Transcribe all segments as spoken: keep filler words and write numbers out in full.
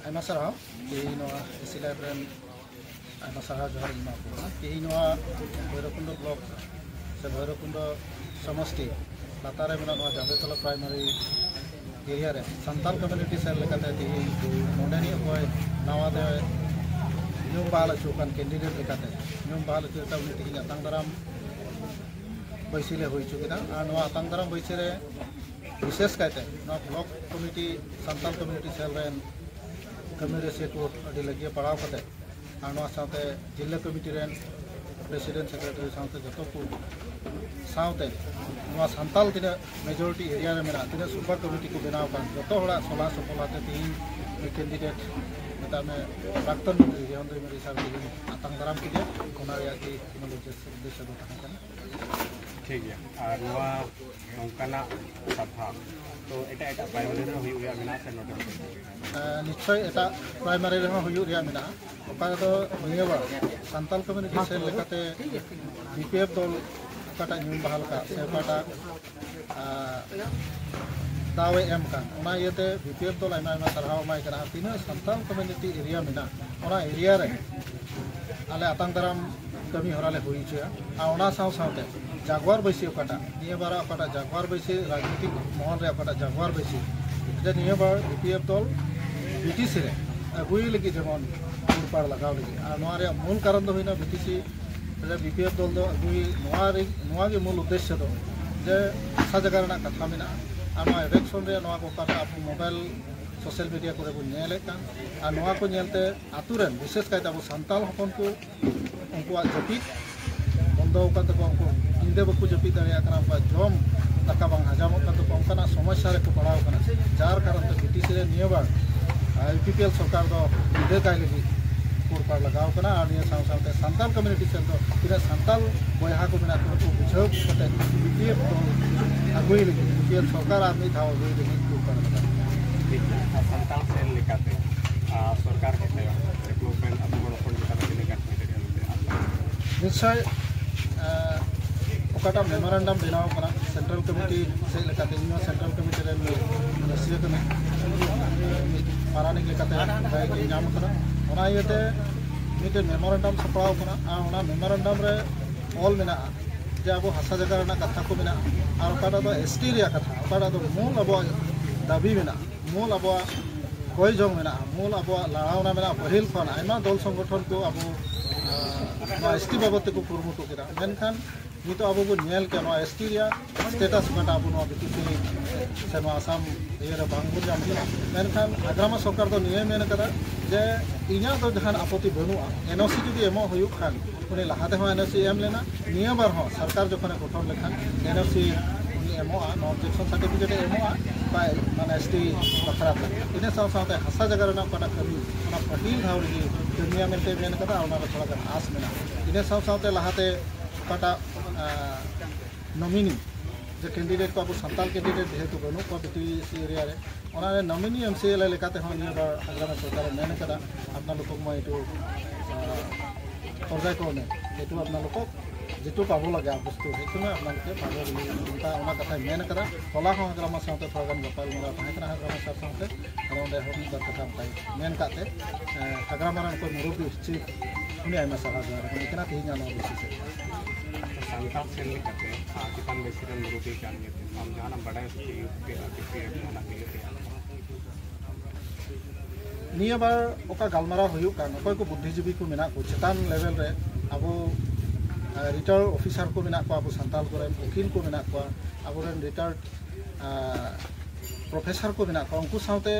ᱟᱭᱢᱟ ᱥᱟᱨᱦᱟᱣ᱾ ᱛᱮᱦᱮᱧ ᱱᱚᱣᱟ ᱮᱥᱤ ᱞᱟᱭᱤᱵᱷ ᱨᱮᱱ ᱟᱭᱢᱟ ᱥᱟᱨᱦᱟᱣ ᱡᱚᱦᱟᱨ ᱤᱧ ᱮᱢᱟ ᱠᱚ ᱠᱟᱱᱟ᱾ ᱛᱮᱦᱮᱧ ᱱᱚᱣᱟ ᱵᱷᱳᱭᱨᱚᱵᱠᱩᱱᱰᱚ ᱵᱞᱚᱠ ᱥᱮ ᱵᱷᱳᱭᱨᱚᱵᱠᱩᱱᱰᱚ ᱥᱚᱢᱚᱥᱛᱤ ᱞᱟᱛᱟᱨ ᱨᱮ ᱢᱮᱱᱟᱜ ᱱᱚᱣᱟ ᱡᱟᱵᱮᱛᱚᱞᱟ ᱯᱨᱟᱭᱢᱟᱨᱤ ᱮᱨᱤᱭᱟ ᱨᱮ ᱥᱟᱱᱛᱟᱞ ᱠᱚᱢᱤᱭᱩᱱᱤᱴᱤ ᱥᱮᱞ ᱞᱮᱠᱟᱛᱮ ᱛᱮᱦᱮᱧ ᱱᱚᱰᱮᱱᱤᱡ ᱚᱠᱚᱭ ᱱᱟᱣᱟ ᱛᱮ ᱧᱩᱢ ᱵᱟᱦᱟᱞ ᱦᱚᱪᱚ ᱟᱠᱟᱱ ᱠᱮᱱᱰᱤᱰᱮᱴ ᱞᱮᱠᱟᱛᱮ ᱧᱩᱢ ᱵᱟᱦᱟᱞ ᱦᱚᱪᱚ ᱟᱠᱟᱱ ᱩᱱᱤ ᱛᱮᱦᱮᱧ ᱟᱛᱟᱝ ᱫᱟᱨᱟᱢ ᱵᱟᱹᱭᱥᱤ ᱞᱮ ᱦᱩᱭ ᱦᱚᱪᱚ ᱠᱮᱫᱟ᱾ ᱟᱨ ᱱᱚᱣᱟ ᱟᱛᱟᱝ ᱫᱟᱨᱟᱢ ᱵᱟᱹᱭᱥᱤ ᱨᱮ ᱵᱤᱥᱮᱥ ᱠᱟᱭᱛᱮ ᱱᱚᱣᱟ ᱵᱞᱚᱠ ᱠᱚᱢᱤᱴᱤ, ᱥᱟᱱᱛᱟᱞ ᱠᱚᱢᱤᱭᱩᱱᱤᱴᱤ ᱥᱮᱞ ᱨᱮᱱ ᱠᱟᱹᱢᱤ ᱨᱟᱹᱥᱤᱭᱟᱹ ᱠᱚ ᱟᱹᱰᱤ ᱞᱟᱹᱜᱤᱭᱟᱹ ᱯᱟᱲᱟᱣ ᱠᱟᱛᱮ, ᱟᱨ ᱱᱚᱣᱟ ᱥᱟᱶᱛᱮ ᱡᱤᱞᱟ ᱠᱚᱢᱤᱴᱤ ᱨᱮᱱ ᱯᱨᱮᱥᱤᱰᱮᱱᱴ, ᱥᱮᱠᱨᱮᱴᱟᱨᱤ ᱥᱟᱶᱛᱮ ᱡᱚᱛᱚ ᱠᱚ ᱥᱟᱶᱛᱮ ᱱᱚᱣᱟ ᱥᱟᱱᱛᱟᱞ ᱛᱤᱱᱟᱹᱜ ᱢᱮᱡᱚᱨᱤᱴᱤ ᱮᱨᱤᱭᱟ ᱨᱮ ᱢᱮᱱᱟᱜᱼᱟ, ᱛᱤᱱᱟᱹᱜ ᱥᱩᱯᱟᱨ ᱠᱚᱢᱤᱴᱤ ᱠᱚ ᱵᱮᱱᱟᱣ ᱟᱠᱟᱱ, ᱡᱚᱛᱚ ᱦᱚᱲᱟᱜ ᱥᱚᱞᱟ ᱥᱚᱯᱚᱞ ᱟᱛᱮ ᱛᱮᱦᱮᱧ ᱱᱩᱭ ᱠᱮᱱᱰᱤᱰᱮᱴ, ᱢᱮᱛᱟᱜ ᱢᱮ, ᱯᱨᱟᱠᱛᱚᱱ ᱢᱚᱱᱛᱨᱤ ᱨᱤᱦᱟᱱᱫᱚᱭ ᱢᱟᱹᱨᱤ ᱥᱟᱨ ᱛᱮᱦᱮᱧ ᱟᱛᱟᱝ ᱫᱟᱨᱟᱢ ᱠᱮᱫᱮᱭᱟ᱾ ᱚᱱᱟ ᱨᱮᱭᱟᱜ ᱜᱮ ᱢᱩᱞ ᱩᱫᱽᱫᱮᱥᱥᱚ ᱫᱚ ᱛᱟᱦᱮᱸ ᱠᱟᱱᱟ᱾ ᱴᱷᱤᱠ ᱜᱮᱭᱟ᱾ ᱟᱨ ᱱᱚᱣᱟ ᱱᱚᱝᱠᱟᱱᱟᱜ ᱥᱟᱵᱷᱟ ᱛᱚ ᱮᱴᱟᱜ ᱮᱴᱟᱜ ᱯᱨᱟᱭᱢᱟᱨᱤ ᱨᱮ ᱦᱩᱭᱩᱜ ᱨᱮᱭᱟᱜ ᱢᱮᱱᱟᱜᱼᱟ ᱥᱮ ᱱᱚᱰᱮ? ᱟᱸ, ᱱᱤᱥᱪᱚᱭ ᱮᱴᱟᱜ ᱯᱨᱟᱭᱢᱟᱨᱤ ᱨᱮᱦᱚᱸ ᱦᱩᱭᱩᱜ ᱨᱮᱭᱟᱜ ᱢᱮᱱᱟᱜᱼᱟ᱾ ᱚᱠᱟ ᱨᱮᱫᱚ ᱱᱤᱭᱟᱹ ᱵᱟᱨ ᱥᱟᱱᱛᱟᱞ ᱠᱚᱢᱤᱭᱩᱱᱤᱴᱤ ᱥᱮᱞ ᱞᱮᱠᱟᱛᱮ ᱵᱤᱯᱤᱮᱯᱷ ᱫᱚᱞ ᱚᱠᱟᱴᱟᱜ ᱧᱩᱢ ᱵᱟᱦᱟᱞ ᱟᱠᱟᱫ ᱥᱮ ᱚᱠᱟᱴᱟᱜ, ᱟᱸ, ᱫᱟᱣ ᱮ ᱮᱢ ᱠᱟᱱ, ᱚᱱᱟ ᱤᱭᱟᱹᱛᱮ ᱵᱤᱯᱤᱮᱯᱷ ᱫᱚᱞ ᱟᱭᱢᱟ ᱟᱭᱢᱟ ᱥᱟᱨᱦᱟᱣ ᱮᱢᱟᱭ ᱠᱟᱱᱟ᱾ ᱟᱨ ᱛᱤᱱᱟᱹᱜ ᱥᱟᱱᱛᱟᱞ ᱠᱚᱢᱤᱭᱩᱱᱤᱴᱤ ᱮᱨᱤᱭᱟ ᱢᱮᱱᱟᱜᱼᱟ, ᱚᱱᱟ ᱮᱨᱤᱭᱟ ᱨᱮ ᱟᱞᱮ ᱟᱛᱟᱝ ᱫᱟᱨᱟᱢ ᱠᱟᱹᱢᱤ ᱦᱚᱨᱟ ᱞᱮ ᱦᱩᱭ ᱦᱚᱪᱚᱭᱟ᱾ ᱟᱨ ᱚᱱᱟ ᱥᱟᱶ ᱥᱟᱶᱛᱮ ᱡᱟᱜᱣᱟᱨ ᱵᱟᱹᱭᱥᱤ ᱚᱠᱟᱴᱟᱜ, ᱱᱤᱭᱟᱹ ᱵᱟᱨ ᱚᱠᱟᱴᱟᱜ ᱡᱟᱜᱣᱟᱨ ᱵᱟᱹᱭᱥᱤ, ᱨᱟᱡᱽᱱᱤᱛᱤᱠ ᱢᱚᱦᱚᱞ ᱨᱮ ᱚᱠᱟᱴᱟᱜ ᱡᱟᱜᱣᱟᱨ ᱵᱟᱹᱭᱥᱤ, ᱡᱮ ᱱᱤᱭᱟᱹ ᱵᱟᱨ ᱵᱤᱯᱤᱮᱯᱷ ᱫᱚᱞ ᱵᱤᱴᱤᱥᱤ ᱨᱮ ᱟᱹᱜᱩᱭ ᱞᱟᱹᱜᱤᱫ ᱡᱮᱢᱚᱱ ᱦᱩᱲᱯᱟᱲ ᱞᱟᱜᱟᱣ ᱞᱟᱹᱜᱤᱫ᱾ ᱟᱨ ᱱᱚᱣᱟ ᱨᱮᱭᱟᱜ ᱢᱩᱞ ᱠᱟᱨᱚᱱ ᱫᱚ ᱦᱩᱭᱱᱟ ᱵᱤᱴᱤᱥᱤ ᱨᱮ ᱵᱤᱯᱤᱮᱯᱷ ᱫᱚᱞ ᱫᱚ ᱟᱹᱜᱩᱭ, ᱱᱚᱣᱟ ᱨᱮ, ᱱᱚᱣᱟ ᱜᱮ ᱢᱩᱞ ᱩᱫᱽᱫᱮᱥᱥᱚ ᱫᱚ, ᱡᱮ ᱦᱟᱥᱟ ᱡᱟᱭᱜᱟ ᱨᱮᱱᱟᱜ ᱠᱟᱛᱷᱟ ᱢᱮᱱᱟᱜᱼᱟ᱾ ᱟᱨ ᱱᱚᱣᱟ ᱮᱵᱷᱮᱠᱥᱚᱱ ᱨᱮᱭᱟᱜ ᱱᱚᱣᱟ ᱠᱚ ᱚᱠᱟᱴᱟᱜ ᱟᱵᱚ ᱢᱳᱵᱟᱭᱤᱞ ᱥᱳᱥᱟᱞ ᱢᱤᱰᱤᱭᱟ ᱠᱚᱨᱮ ᱵᱚᱱ ᱧᱮᱞᱮᱫ ᱠᱟᱱ, ᱟᱨ ᱱᱚᱣᱟ ᱠᱚ ᱧᱮᱞᱛᱮ ᱟᱛᱳ ᱨᱮᱱ, ᱵᱤᱥᱮᱥ ᱠᱟᱭᱛᱮ ᱟᱵᱚ ᱥᱟᱱᱛᱟᱲ ᱦᱚᱯᱚᱱ ᱠᱚ, ᱩᱱᱠᱩᱣᱟᱜ ᱡᱟᱹᱯᱤᱫ ᱵᱚᱱᱫᱚ ᱟᱠᱟᱱ ᱛᱟᱠᱚᱣᱟ, ᱩᱱᱠᱩ ᱧᱤᱫᱟᱹ ᱵᱟᱠᱚ ᱡᱟᱹᱯᱤᱫ ᱫᱟᱲᱮᱭᱟᱜ ᱠᱟᱱᱟ, ᱩᱱᱠᱩᱣᱟᱜ ᱡᱚᱢ ᱫᱟᱠᱟ ᱵᱟᱝ ᱦᱟᱡᱟᱢᱚᱜ ᱠᱟᱱ ᱛᱟᱠᱚᱣᱟ, ᱚᱱᱠᱟᱱᱟᱜ ᱥᱚᱢᱚᱥᱥᱟ ᱨᱮᱠᱚ ᱯᱟᱲᱟᱣ ᱠᱟᱱᱟ᱾ ᱡᱟᱨ ᱠᱟᱨᱚᱱ ᱛᱮ ᱵᱤᱴᱤᱥᱤ ᱨᱮ ᱱᱤᱭᱟᱹ ᱵᱟᱨ ᱤᱭᱩ ᱯᱤ ᱯᱤ ᱮᱞ ᱥᱚᱨᱠᱟᱨ ᱫᱚ ᱧᱤᱫᱟᱹ ᱠᱟᱭ ᱞᱟᱹᱜᱤᱫ ᱠᱩᱨᱯᱟᱲ ᱞᱟᱜᱟᱣ ᱠᱟᱱᱟ᱾ ᱟᱨ ᱱᱤᱭᱟᱹ ᱥᱟᱶ ᱥᱟᱶᱛᱮ ᱥᱟᱱᱛᱟᱲ ᱠᱚᱢᱤᱭᱩᱱᱤᱴᱤ ᱥᱮᱞ ᱫᱚ ᱛᱤᱱᱟᱹᱜ ᱥᱟᱱᱛᱟᱲ ᱵᱚᱭᱦᱟ ᱠᱚ ᱢᱮᱱᱟᱜ ᱠᱚᱣᱟ, ᱩᱱᱠᱩ ᱵᱩᱡᱷᱟᱹᱣ ᱠᱟᱛᱮ ᱵᱤ ᱯᱤ ᱮᱯᱷ ᱫᱚ ᱟᱹᱜᱩᱭ ᱞᱟᱹᱜᱤᱫ, ᱵᱤ ᱯᱤ ᱮᱯᱷ ᱥᱚᱨᱠᱟᱨ ᱟᱨ ᱢᱤᱫ ᱫᱷᱟᱣ ᱟᱹᱜᱩᱭ ᱞᱟᱹᱜᱤᱫ ᱠᱩᱨᱯᱟᱲ ᱞᱟᱜᱟᱣ᱾ ᱴᱷᱤᱠ ᱜᱮᱭᱟ᱾ ᱟᱨ ᱥᱟᱱᱛᱟᱲ ᱥᱮᱞ ᱞᱮᱠᱟᱛᱮ, ᱟᱨ ᱥᱚᱨᱠᱟᱨ ᱠᱚ ᱛᱟᱭᱚᱢ ᱰᱮᱵᱷᱞᱚᱯᱢᱮᱱᱴ ᱟᱵᱚ ᱦᱚᱲ ᱦᱚᱯᱚᱱ ᱪᱮᱛᱟᱱ ᱨᱮ ᱛᱤᱱᱟᱹᱜ ᱜᱟᱱ ᱦᱩᱭ ᱫᱟᱲᱮᱭᱟᱜᱼᱟ ᱢᱮᱱᱛᱮ ᱟᱥᱟ? ᱱᱤᱥᱪᱚᱭ, ᱟᱸ, ᱚᱠᱟᱴᱟᱜ ᱢᱮᱢᱳᱨᱮᱱᱰᱟᱢ ᱵᱮᱱᱟᱣ ᱠᱟᱱᱟ ᱥᱮᱱᱴᱨᱟᱞ ᱠᱚᱢᱤᱴᱤ ᱥᱮᱫ ᱞᱮᱠᱟᱛᱮ, ᱤᱧ ᱦᱚᱸ ᱥᱮᱱᱴᱨᱟᱞ ᱠᱚᱢᱤᱴᱤ ᱨᱮᱱ ᱢᱤᱫ ᱨᱟᱹᱥᱤᱭᱟᱹ ᱠᱟᱹᱱᱟᱹᱧ, ᱢᱤᱫ ᱯᱟᱨᱟᱱᱤᱠ ᱞᱮᱠᱟᱛᱮ ᱵᱟᱰᱟᱭ ᱧᱟᱢ ᱠᱟᱱᱟ᱾ ᱚᱱᱟ ᱤᱭᱟᱹᱛᱮ ᱢᱤᱫᱴᱮᱱ ᱢᱮᱢᱳᱨᱮᱱᱰᱟᱢ ᱥᱟᱯᱲᱟᱣ ᱠᱟᱱᱟ ᱟᱨ ᱚᱱᱟ ᱢᱮᱢᱳᱨᱮᱱᱰᱟᱢ ᱨᱮ ᱚᱞ ᱢᱮᱱᱟᱜᱼᱟ ᱡᱮ ᱟᱵᱚ ᱦᱟᱥᱟ ᱡᱟᱭᱜᱟ ᱨᱮᱱᱟᱜ ᱠᱟᱛᱷᱟ ᱠᱚ ᱢᱮᱱᱟᱜᱼᱟ ᱟᱨ ᱚᱠᱟᱴᱟᱜ ᱫᱚ ᱮᱥ ᱴᱤ ᱨᱮᱭᱟᱜ ᱠᱟᱛᱷᱟ, ᱚᱠᱟᱴᱟᱜ ᱫᱚ ᱢᱩᱞ ᱟᱵᱚᱣᱟᱜ ᱫᱟᱹᱵᱤ ᱢᱮᱱᱟᱜᱼᱟ, ᱢᱩᱞ ᱟᱵᱚᱣᱟᱜ ᱠᱚᱭ ᱡᱚᱝ ᱢᱮᱱᱟᱜᱼᱟ, ᱢᱩᱞ ᱟᱵᱚᱣᱟᱜ ᱞᱟᱲᱟᱣᱱᱟ ᱢᱮᱱᱟᱜᱼᱟ᱾ ᱯᱟᱹᱦᱤᱞ ᱠᱷᱚᱱ ᱟᱭᱢᱟ ᱫᱚᱞ ᱥᱚᱝᱜᱚᱴᱷᱚᱱ ᱠᱚ ᱟᱵᱚ, ᱟᱸ, ᱱᱚᱣᱟ ᱮᱥ ᱴᱤ ᱵᱟᱵᱚᱫ ᱛᱮᱠᱚ ᱠᱩᱨᱩᱢᱩᱴᱩ ᱠᱮᱫᱟ, ᱢᱮᱱᱠᱷᱟᱱ ᱱᱤᱛᱚᱜ ᱟᱵᱚ ᱵᱚᱱ ᱧᱮᱞ ᱠᱮᱫᱟ ᱱᱚᱣᱟ ᱮᱥ ᱴᱤ ᱨᱮᱭᱟᱜ ᱥᱴᱮᱴᱟᱥ ᱚᱠᱟᱴᱟᱜ ᱟᱵᱚ ᱱᱚᱣᱟ ᱵᱤ ᱯᱤ ᱥᱤ ᱥᱮ ᱱᱚᱣᱟ ᱟᱥᱟᱢ ᱤᱭᱟᱹ ᱨᱮ ᱵᱟᱝ ᱵᱚᱱ ᱧᱟᱢ ᱠᱮᱫᱟ᱾ ᱢᱮᱱᱠᱷᱟᱱ ᱦᱟᱜᱨᱟᱢᱟ ᱥᱚᱨᱠᱟᱨ ᱫᱚ ᱱᱤᱭᱟᱹᱭ ᱢᱮᱱ ᱠᱟᱫᱟ ᱡᱮ ᱤᱧᱟᱹᱜ ᱫᱚ ᱡᱟᱦᱟᱱ ᱟᱯᱚᱛᱤ ᱵᱟᱹᱱᱩᱜᱼᱟ, ᱮᱱ ᱳ ᱥᱤ ᱡᱩᱫᱤ ᱮᱢᱚᱜ ᱦᱩᱭᱩᱜ ᱠᱷᱟᱱ ᱩᱱᱤ ᱞᱟᱦᱟ ᱛᱮᱦᱚᱸ ᱮᱱ ᱳ ᱥᱤ ᱮᱢ ᱞᱮᱱᱟ, ᱱᱤᱭᱟᱹ ᱵᱟᱨ ᱦᱚᱸ ᱥᱚᱨᱠᱟᱨ ᱡᱚᱠᱷᱚᱱᱮ ᱜᱚᱴᱷᱚᱱ ᱞᱮᱠᱷᱟᱱ ᱮᱱ ᱳ ᱥᱤ ᱩᱱᱤ ᱮᱢᱚᱜᱼᱟ, ᱱᱚᱣᱟ ᱚᱵᱡᱮᱠᱥᱚᱱ ᱥᱟᱨᱴᱤᱯᱷᱤᱠᱮᱴ ᱮ ᱮᱢᱚᱜᱼᱟ ᱵᱟᱭ, ᱢᱟᱱᱮ ᱮᱥ ᱴᱤ ᱵᱟᱠᱷᱨᱟ ᱛᱮ᱾ ᱤᱱᱟᱹ ᱥᱟᱶ ᱥᱟᱶᱛᱮ ᱦᱟᱥᱟ ᱡᱟᱭᱜᱟ ᱨᱮᱱᱟᱜ ᱚᱠᱟᱴᱟᱜ ᱠᱟᱹᱢᱤ ᱚᱱᱟ ᱯᱟᱹᱦᱤᱞ ᱫᱷᱟᱣ ᱨᱮᱜᱮ ᱠᱟᱹᱢᱤᱭᱟ ᱢᱮᱱᱛᱮ ᱢᱮᱱ ᱠᱟᱫᱟ ᱟᱨ ᱚᱱᱟ ᱨᱮ ᱛᱷᱚᱲᱟ ᱜᱟᱱ ᱟᱥ ᱢᱮᱱᱟᱜᱼᱟ᱾ ᱤᱱᱟᱹ ᱥᱟᱶ ᱥᱟᱶᱛᱮ ᱞᱟᱦᱟᱛᱮ ᱚᱠᱟᱴᱟᱜ, ᱟᱸ, ᱱᱚᱢᱤᱱᱤ ᱡᱮ ᱠᱮᱱᱰᱤᱰᱮᱴ ᱠᱚ ᱟᱵᱚ ᱥᱟᱱᱛᱟᱲ ᱠᱮᱱᱰᱤᱰᱮᱴ ᱡᱮᱦᱮᱛᱩ ᱵᱟᱹᱱᱩᱜ ᱠᱚᱣᱟ ᱵᱤ ᱴᱤ ᱥᱤ ᱮᱨᱤᱭᱟ ᱨᱮ, ᱚᱱᱟ ᱨᱮ ᱱᱚᱢᱤᱱᱤ ᱮᱢ ᱥᱤ ᱮᱞ ᱮ ᱞᱮᱠᱟᱛᱮ ᱦᱚᱸ ᱱᱤᱭᱟᱹ ᱵᱟᱨ ᱦᱟᱜᱨᱟᱢᱟ ᱥᱚᱨᱠᱟᱨᱮ ᱢᱮᱱ ᱠᱟᱫᱟ, ᱟᱯᱱᱟᱨ ᱞᱳᱠᱚ ᱢᱟ ᱮᱴᱩ, ᱟᱸ, ᱯᱚᱨᱡᱟᱭ ᱠᱚ ᱢᱮ, ᱮᱴᱩ ᱟᱯᱱᱟᱨ ᱞᱳᱠᱚ ᱡᱮᱴᱩ ᱯᱟᱵᱚ ᱞᱟᱜᱟ ᱵᱚᱥᱛᱩ ᱦᱮᱡ ᱠᱟᱱᱟ, ᱟᱯᱱᱟᱨ ᱞᱳᱠᱮ ᱯᱟᱵᱚ ᱵᱚᱞᱮ ᱚᱱᱠᱟ, ᱚᱱᱟ ᱠᱟᱛᱷᱟᱭ ᱢᱮᱱ ᱠᱟᱫᱟ᱾ ᱦᱚᱞᱟ ᱦᱚᱸ ᱦᱟᱜᱨᱟᱢᱟ ᱥᱟᱶᱛᱮ ᱛᱷᱚᱲᱟ ᱜᱟᱱ ᱜᱟᱯᱟᱞ ᱢᱟᱨᱟᱣ ᱛᱟᱦᱮᱸ ᱠᱟᱱᱟ ᱦᱟᱜᱨᱟᱢᱟ ᱥᱟᱨ ᱥᱟᱶᱛᱮ, ᱟᱨ ᱚᱸᱰᱮ ᱦᱚᱸ ᱢᱤᱫ ᱵᱟᱨ ᱠᱟᱛᱷᱟ ᱚᱱᱠᱟᱭ ᱢᱮᱱ ᱠᱟᱫ ᱛᱮ, ᱮᱸ, ᱦᱟᱜᱨᱟᱢᱟ ᱨᱮᱱ ᱚᱠᱚᱭ ᱢᱩᱨᱩᱵᱵᱤ ᱪᱤᱯ, ᱩᱱᱤ ᱟᱭᱢᱟ ᱥᱟᱨᱦᱟᱣ ᱡᱚᱦᱟᱨ ᱮ ᱠᱟᱱᱟ ᱛᱮᱦᱮᱧ ᱱᱚᱣᱟ ᱵᱤᱥᱚᱭ ᱛᱮ᱾ ᱥᱟᱱᱛᱟᱲ ᱥᱮᱱ ᱞᱮᱠᱟᱛᱮ, ᱟᱨ ᱪᱮᱛᱟᱱ ᱵᱮᱥ ᱨᱮᱱ ᱢᱩᱨᱩᱵᱵᱤ ᱠᱟᱱ ᱜᱮᱭᱟ, ᱟᱢ ᱡᱟᱦᱟᱱᱟᱜ ᱵᱟᱰᱟᱭ ᱦᱚᱪᱚ ᱦᱩᱭᱩᱜ ᱯᱮ ᱟᱨ ᱠᱤ ᱯᱤ ᱮᱯ ᱡᱟᱦᱟᱱᱟᱜ ᱜᱮ ᱦᱩᱭᱩᱜ ᱯᱮ᱾ ᱱᱤᱭᱟᱹ ᱵᱟᱨ ᱚᱠᱟ ᱜᱟᱞᱢᱟᱨᱟᱣ ᱦᱩᱭᱩᱜ ᱠᱟᱱ, ᱚᱠᱚᱭ ᱠᱚ ᱵᱩᱫᱽᱫᱷᱤᱡᱤᱵᱤ ᱠᱚ ᱢᱮᱱᱟᱜ ᱠᱚ ᱪᱮᱛᱟᱱ ᱞᱮᱵᱮᱞ ᱨᱮ, ᱟᱵᱚ, ᱟᱸ, ᱨᱤᱴᱟᱭᱟᱨᱰ ᱚᱯᱷᱤᱥᱟᱨ ᱠᱚ ᱢᱮᱱᱟᱜ ᱠᱚᱣᱟ, ᱟᱵᱚ ᱥᱟᱱᱛᱟᱲ ᱠᱚᱨᱮᱱ ᱩᱠᱤᱞ ᱠᱚ ᱢᱮᱱᱟᱜ ᱠᱚᱣᱟ, ᱟᱵᱚᱨᱮᱱ ᱨᱤᱴᱟᱭᱟᱨᱰ, ᱟᱸ, ᱯᱨᱚᱯᱷᱮᱥᱟᱨ ᱠᱚ ᱢᱮᱱᱟᱜ ᱠᱚᱣᱟ, ᱩᱱᱠᱩ ᱥᱟᱶᱛᱮ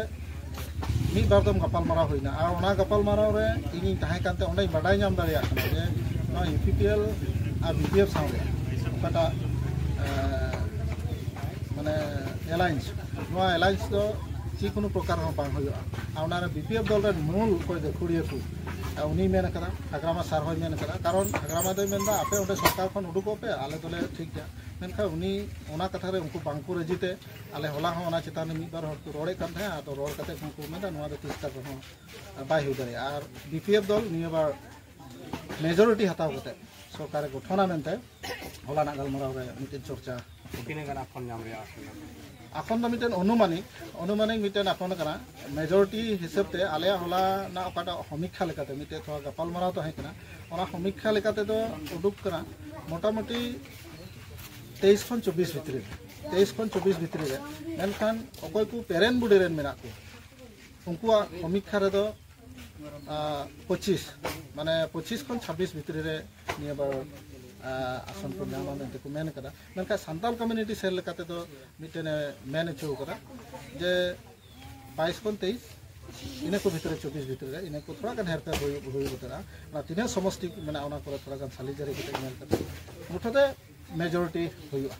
ᱢᱤᱫ ᱵᱟᱨ ᱫᱚᱢ ᱜᱟᱯᱟᱞ ᱢᱟᱨᱟᱣ ᱦᱩᱭᱱᱟ᱾ ᱟᱨ ᱚᱱᱟ ᱜᱟᱯᱟᱞ ᱢᱟᱨᱟᱣ ᱨᱮ ᱤᱧᱤᱧ ᱛᱟᱦᱮᱸ ᱠᱟᱱᱛᱮ ᱚᱸᱰᱮᱧ ᱵᱟᱰᱟᱭ ᱧᱟᱢ ᱫᱟᱲᱮᱭᱟᱜ ᱠᱟᱱᱟ ᱡᱮ ᱱᱚᱣᱟ ᱤᱭᱩ ᱯᱤ ᱯᱤ ᱮᱞ ᱟᱨ ᱵᱤ ᱯᱤ ᱮᱯᱷ ᱥᱟᱶᱨᱮ ᱚᱠᱟᱴᱟᱜ, ᱮᱸ, ᱢᱟᱱᱮ ᱮᱞᱟᱭᱮᱱᱥ, ᱱᱚᱣᱟ ᱮᱞᱟᱭᱮᱱᱥ ᱫᱚ ᱡᱮᱠᱳᱱᱳ ᱯᱨᱚᱠᱟᱨ ᱦᱚᱸ ᱵᱟᱝ ᱦᱩᱭᱩᱜᱼᱟ᱾ ᱟᱨ ᱚᱱᱟᱨᱮ ᱵᱤ ᱯᱤ ᱮᱯᱷ ᱫᱚᱞ ᱨᱮᱱ ᱢᱩᱞ ᱚᱠᱚᱭ ᱜᱟᱹᱠᱷᱩᱲᱤᱭᱟᱹ ᱠᱚ, ᱟᱨ ᱩᱱᱤᱭ ᱢᱮᱱ ᱠᱟᱫᱟ, ᱦᱟᱜᱨᱟᱢᱟ ᱥᱟᱨ ᱦᱚᱸᱭ ᱢᱮᱱ ᱠᱟᱫᱟ, ᱠᱟᱨᱚᱱ ᱦᱟᱜᱨᱟᱢᱟ ᱫᱚᱭ ᱢᱮᱱᱫᱟ ᱟᱯᱮ ᱚᱸᱰᱮ ᱥᱚᱨᱠᱟᱨ ᱠᱷᱚᱱ ᱩᱰᱩᱠᱚᱜ ᱯᱮ, ᱟᱞᱮ ᱫᱚᱞᱮ ᱴᱷᱤᱠ ᱜᱮᱭᱟ᱾ ᱢᱮᱱᱠᱷᱟᱱ ᱩᱱᱤ ᱚᱱᱟ ᱠᱟᱛᱷᱟ ᱨᱮ ᱩᱱᱠᱩ ᱵᱟᱝ ᱠᱚ ᱨᱟᱹᱡᱤ ᱛᱮ, ᱟᱞᱮ ᱦᱚᱞᱟ ᱦᱚᱸ ᱚᱱᱟ ᱪᱮᱛᱟᱱ ᱨᱮ ᱢᱤᱫ ᱵᱟᱨ ᱦᱚᱲ ᱠᱚ ᱨᱚᱲᱮᱫ ᱠᱟᱱ ᱛᱟᱦᱮᱸᱫ, ᱟᱫᱚ ᱨᱚᱲ ᱠᱟᱛᱮ ᱩᱱᱠᱩ ᱢᱮᱱᱫᱟ ᱱᱚᱣᱟ ᱫᱚ ᱛᱤᱥ ᱠᱟᱛᱮ ᱦᱚᱸ ᱵᱟᱭ ᱦᱩᱭ ᱫᱟᱲᱮᱭᱟᱜᱼᱟ᱾ ᱟᱨ ᱵᱤ ᱯᱤ ᱮᱯᱷ ᱫᱚᱞ ᱱᱤᱭᱟᱹ ᱵᱟᱨ ᱢᱮᱡᱚᱨᱤᱴᱤ ᱦᱟᱛᱟᱣ ᱠᱟᱛᱮ ᱥᱚᱨᱠᱟᱨᱮ ᱜᱚᱴᱷᱚᱱᱟ ᱢᱮᱱᱛᱮ ᱦᱚᱞᱟᱱᱟᱜ ᱜᱟᱞᱢᱟᱨᱟᱣ ᱨᱮ ᱢᱤᱫᱴᱮᱱ ᱪᱚᱨᱪᱟ᱾ ᱛᱤᱱᱟᱹᱜ ᱜᱟᱱ ᱟᱯᱷᱚᱨ ᱧᱟᱢ ᱨᱮᱭᱟᱜ ᱟᱥᱟ ᱢᱮᱱᱟᱜᱼᱟ? ᱟᱠᱷᱚᱱ ᱫᱚ ᱢᱤᱫᱴᱮᱱ ᱚᱱᱩᱢᱟᱱᱤᱠ ᱚᱱᱩᱢᱟᱱᱤᱠ ᱢᱤᱫᱴᱮᱱ ᱟᱠᱷᱚᱱ ᱠᱟᱱᱟ᱾ ᱢᱮᱡᱚᱨᱤᱴᱤ ᱦᱤᱥᱟᱹᱵ ᱛᱮ ᱟᱞᱮᱭᱟᱜ ᱦᱚᱞᱟ ᱨᱮᱱᱟᱜ ᱚᱠᱟᱴᱟᱜ ᱥᱚᱢᱤᱠᱠᱷᱟ ᱞᱮᱠᱟᱛᱮ ᱢᱤᱫᱴᱮᱱ ᱛᱷᱚᱲᱟ ᱜᱟᱯᱟᱞᱢᱟᱨᱟᱣ ᱛᱟᱦᱮᱸ ᱠᱟᱱᱟ, ᱚᱱᱟ ᱥᱚᱢᱤᱠᱠᱷᱟ ᱞᱮᱠᱟᱛᱮ ᱫᱚ ᱩᱰᱩᱠ ᱠᱟᱱᱟ ᱢᱚᱴᱟᱢᱩᱴᱤ ᱛᱮᱭᱤᱥ ᱠᱷᱚᱱ ᱪᱚᱵᱵᱤᱥ ᱵᱷᱤᱛᱨᱤ ᱨᱮ, ᱛᱮᱭᱤᱥ ᱠᱷᱚᱱ ᱪᱚᱵᱵᱤᱥ ᱵᱷᱤᱛᱨᱤ ᱨᱮ᱾ ᱢᱮᱱᱠᱷᱟᱱ ᱚᱠᱚᱭ ᱠᱚ ᱯᱮᱨᱮᱱ ᱵᱩᱰᱤ ᱨᱮᱱ ᱢᱮᱱᱟᱜ ᱠᱚ, ᱩᱱᱠᱩᱣᱟᱜ ᱥᱚᱢᱤᱠᱠᱷᱟ ᱨᱮᱫᱚ ᱯᱚᱸᱪᱤᱥ, ᱢᱟᱱᱮ ᱯᱚᱸᱪᱤᱥ ᱠᱷᱚᱱ ᱪᱷᱟᱵᱵᱤᱥ ᱵᱷᱤᱛᱨᱤ ᱨᱮ ᱱᱤᱭᱟᱹ ᱵᱟᱨ ᱟᱥᱚᱱ ᱠᱚ ᱧᱟᱢᱟ ᱢᱮᱱᱛᱮ ᱠᱚ ᱢᱮᱱ ᱠᱟᱫᱟ᱾ ᱢᱮᱱᱠᱷᱟᱱ ᱥᱟᱱᱛᱟᱲ ᱠᱚᱢᱤᱭᱩᱱᱤᱴᱤ ᱥᱮᱞ ᱞᱮᱠᱟ ᱛᱮᱫᱚ ᱢᱤᱫᱴᱮᱱ ᱮ ᱢᱮᱱ ᱦᱚᱪᱚ ᱠᱟᱫᱟ ᱡᱮ ᱵᱟᱭᱤᱥ ᱠᱷᱚᱱ ᱛᱮᱭᱤᱥ, ᱤᱱᱟᱹ ᱠᱚ ᱵᱷᱤᱛᱨᱤ, ᱪᱚᱵᱵᱤᱥ ᱵᱷᱤᱛᱨᱤ ᱨᱮ ᱤᱱᱟᱹ ᱠᱚ ᱛᱷᱚᱲᱟ ᱜᱟᱱ ᱦᱮᱨᱯᱷᱮᱨ ᱦᱩᱭ ᱦᱩᱭ ᱜᱚᱫᱚᱜᱼᱟ᱾ ᱚᱱᱟ ᱛᱤᱱᱟᱹᱜ ᱥᱚᱢᱚᱥᱴᱤ ᱢᱮᱱᱟᱜᱼᱟ, ᱚᱱᱟ ᱠᱚᱨᱮ ᱛᱷᱚᱲᱟ ᱜᱟᱱ ᱥᱟᱞᱤ ᱡᱟᱹᱨᱤ ᱠᱟᱛᱮ ᱧᱮᱞ ᱠᱟᱛᱮ ᱢᱩᱴᱷᱟᱹᱛᱮ ᱢᱮᱡᱚᱨᱤᱴᱤ ᱦᱩᱭᱩᱜᱼᱟ᱾